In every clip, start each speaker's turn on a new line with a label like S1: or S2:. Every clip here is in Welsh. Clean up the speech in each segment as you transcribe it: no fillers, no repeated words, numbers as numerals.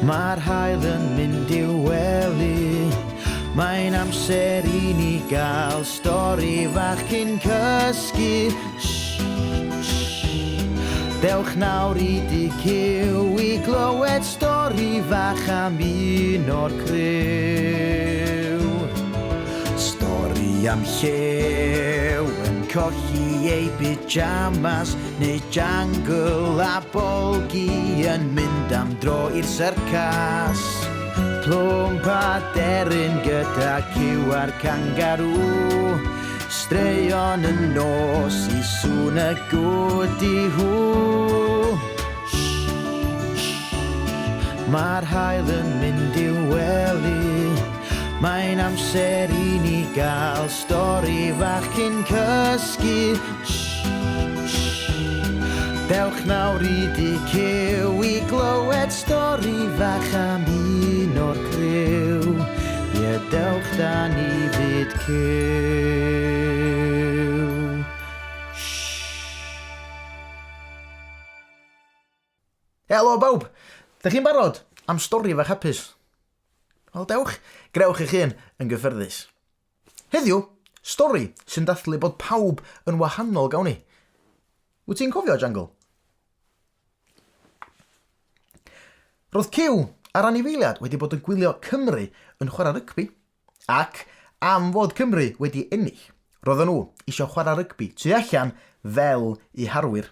S1: Mae'r haul yn mynd i'w wely. Mae'n amser i ni gael stori fach cyn cysgu. Shh, shh. Dewch nawr i dŷ Cyw i glywed stori fach am un o'r criw. Stori am llew yn colli ei pyjamas neu jangle a Bolgi yn mynd am dro i'r syrcas. Plwmp a deryn gyda cyw a'r cangarŵ. Straeon y nos i sŵn y gwdi hw. Mae'r haul yn mynd i'w wely. Mae'n amser i ni gael stori fach cyn cysgu. Dewch nawr i dŷ Cyw i glywed stori fach am un o'r criw. Ie, dewch da ni fyd Cyw.
S2: Helo bawb! Dych chi'n barod am stori fach hapus? Wel dewch, grewch eich hun yn gyffyrddus. Heddiw, stori sy'n dathlu bod pawb yn wahanol gawn ni. Wyt ti'n cofio Jungle? Roedd Cyw a'r anifeiliad wedi bod yn gwylio Cymru yn chwarae rygbi. Ac am fod Cymru wedi ennill, roedden nhw eisiau chwarae rygbi tu allan fel eu harwyr.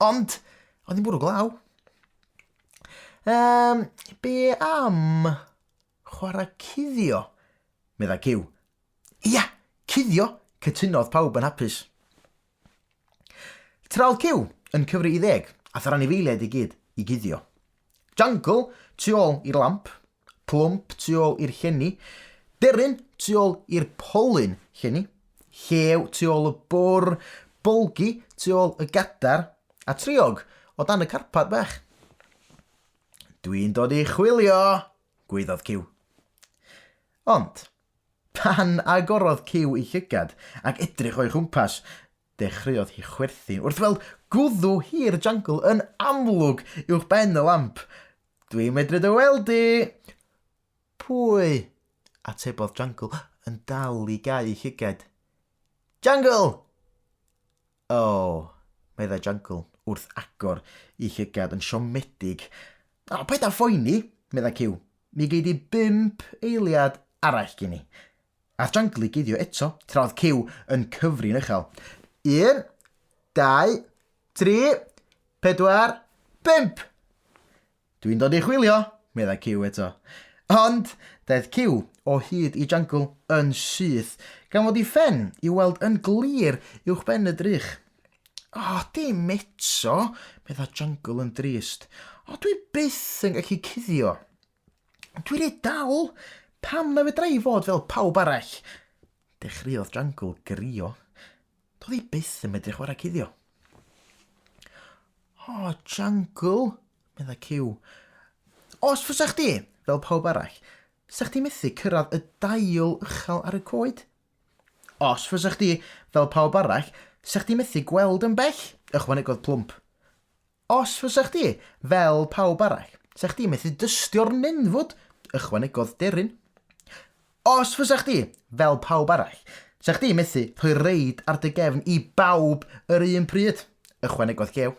S2: Ond, oedd hi'n bwrw glaw. Um, be am chwarae cuddio? Meddai Cyw. Ia, cuddio, cytunodd pawb yn hapus. Tra oedd Cyw yn cyfri i ddeg, ath yr anifeiliaid i gyd i guddio. Jangle tu ôl i'r lamp, Plwmp tu ôl i'r llenni, Deryn tu ôl i'r polyn llenni, Llew tu ôl y bwr, Bolgi tu ôl y gadar, a Triog o dan y carpad bach. Dwi'n dod i chwilio! gwaeddodd Cyw. Ond, Pan agorodd Cyw ei llygad ac edrych o'i chwmpas, dechreuodd hi chwerthin wrth weld gwddw hir Jangle yn amlwg uwch ben y lamp. Dwi'n medru dy weld di! Pwy? atebodd Jangle yn dal i gau ei llygaid. Jangle! O, meddai Jangle wrth agor ei llygad yn siomedig. O, paid â phoeni, meddai Cyw. Mi gei di bump eiliad arall gen i. Ath Jangle i guddio eto, tra oedd Cyw yn cyfri'n uchel. Un, dau, tri, pedwar, bump! Dwi'n dod i chwilio, meddai Cyw eto. Ond daeth Cyw o hyd i Jangle yn syth, gan fod ei phen i'w weld yn glir uwchben y drych. O, dim eto, meddai Jangle yn drist. O, dwi byth yn gallu cuddio. Dwi rhy dal. Pam na fedra i fod fel pawb arall? Dechreuodd Jangle grio. Doedd hi byth yn medru chwarae cuddio. O, Jangle, meddai Cyw. Os fysa chdi, fel pawb arall, sa chdi methu cyrraedd y dail uchel ar y coed? Os fysa chdi, fel pawb arall, sa chdi methu gweld yn bell? ychwanegodd Plwmp. Os fysa chdi, fel pawb arall, sa chdi methu dystio'r nenfwd, ychwanegodd Deryn. Os fysa chdi, fel pawb arall, sa chdi methu rhoi reid ar dy gefn i bawb yr un pryd, ychwanegodd Llew.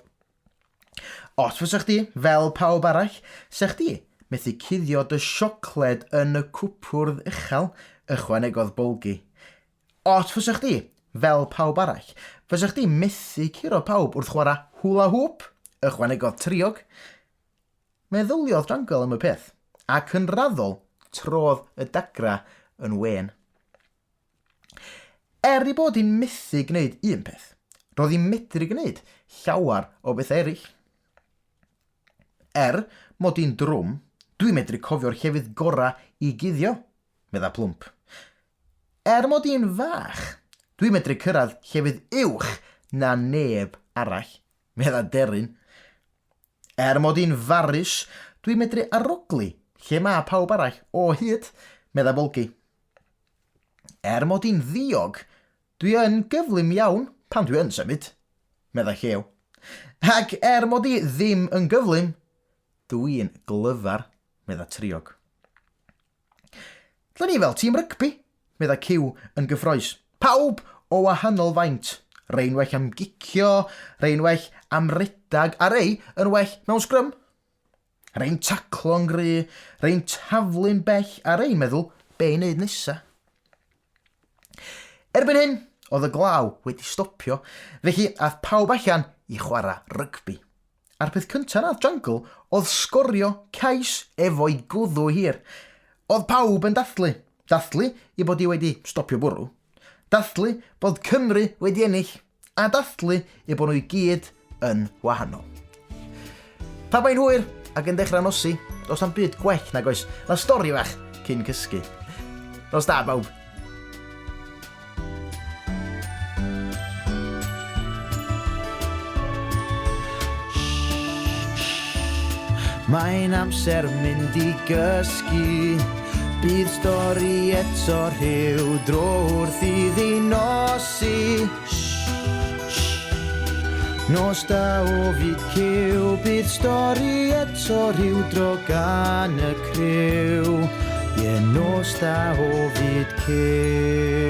S2: Os fysa chdi, fel pawb arall, sa chdi methu cuddio dy siocled yn y cwpwrdd uchel, ychwanegodd Bolgi. Os fysa chdi, fel pawb arall, fysa chdi methu curo pawb wrth chwarae hula hoop, ychwanegodd Triog. Meddyliodd Jangle am y peth, ac yn raddol trodd y dagrau yn wên. Er ei bod hi'n methu gwneud un peth, roedd hi'n medru gwneud llawer o bethau eraill. Er mod i'n drwm, dwi'n medru cofio'r llefydd gorau i guddio, medda Plwmp. Er mod i'n fach, dwi'n medru cyrraedd llefydd uwch na neb arall, medda Deryn. Er mod i'n farus, dwi'n medru arogli lle mae pawb arall o hyd, medda Bolgi. Er mod i'n ddiog, dwi yn gyflym iawn pan dwi yn symud, medda Llew. Ac er mod i ddim yn gyflym, dwi'n glyfar, medda Triog. Dylen ni fel tîm rygbi, medda Cyw yn gyffroes. Pawb o wahanol faint. Rei'n well am gicio, rei'n well am redag, a rei yn well mewn sgrym. Rei'n taclo'n gry, rei'n taflu'n bell, a rei'n meddwl be i wneud nesa. Erbyn hyn, oedd y glaw wedi stopio, felly ath pawb allan i chwarae rygbi. A'r peth cyntaf nath Jungle oedd sgorio cais efo'i gwddw hir. Oedd pawb yn dathlu. Dathlu i bod hi wedi stopio bwrw. Dathlu bod Cymru wedi ennill. A dathlu i bod nhw i gyd yn wahanol. Pan mae'n hwyr ac yn dechrau nosi, does na'm byd gwell nag oes na stori fach cyn cysgu. Nos da bawb.
S1: Mae'n amser mynd i gysgu. Bydd stori eto rhyw dro wrth iddi nosi. Nos da o fyd cyw, bydd stori eto rhyw dro gan y criw. Ie, nos da o fyd cyw.